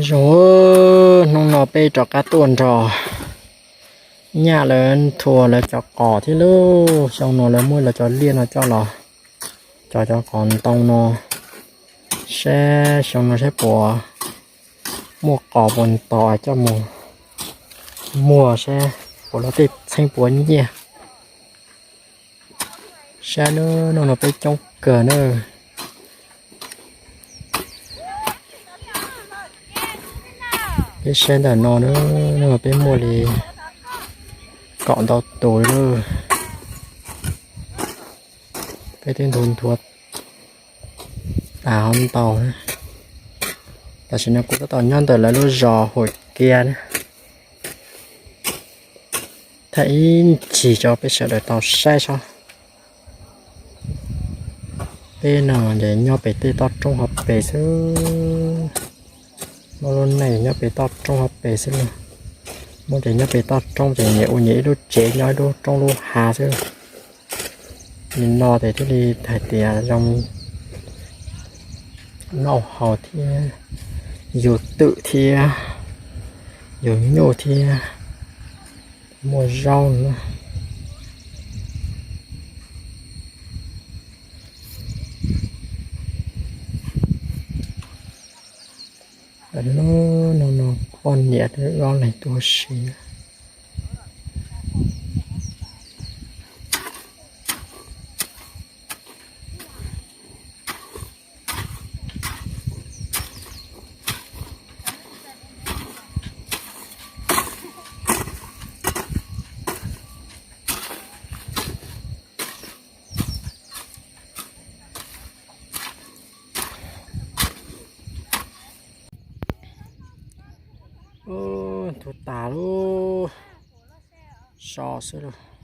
Zoo, hnub no peb rov qab tuaj nrog nyaj lawv nthua lawv cov qos thiab lauj. Xyoo no lawv muab lawv cov liaj no coj los, cov cov qos ntoo no, saib xyoo no saib puas muaj qos puas ntau coj mus muag saib puas los tej txheeb puas nyiaj. Saib na, hnub no peb coob kawg na. Peb saib ntawm no na, hnub no peb muaj li kaum ntau tus li na. Peb twb nthua nthua tas ho ntau na. Tam sim no kuv tab tom nyob ntawm lawv lub zos Huam Kiag na. Thaij ib ntsis rau peb sawv daws tau saib saib. Peb no ces nyob pem tej toj roob hauv pes xwb. Muaj lub neej nyob pem toj roob hauv pes xwb lauj. Muaj ces nyob pem toj roob ces nyias ua nyias ib lub tsev nyob ib lub roob lub hav xwb. Nim no ces thiaj li hais tias zoo noj haus thiab, yus twm thiab, yus nyuj thiab, muaj zaub na. Hnub no no poj niam ob leeg tuaj ua si. Nthuav tas lub so xwb lauj.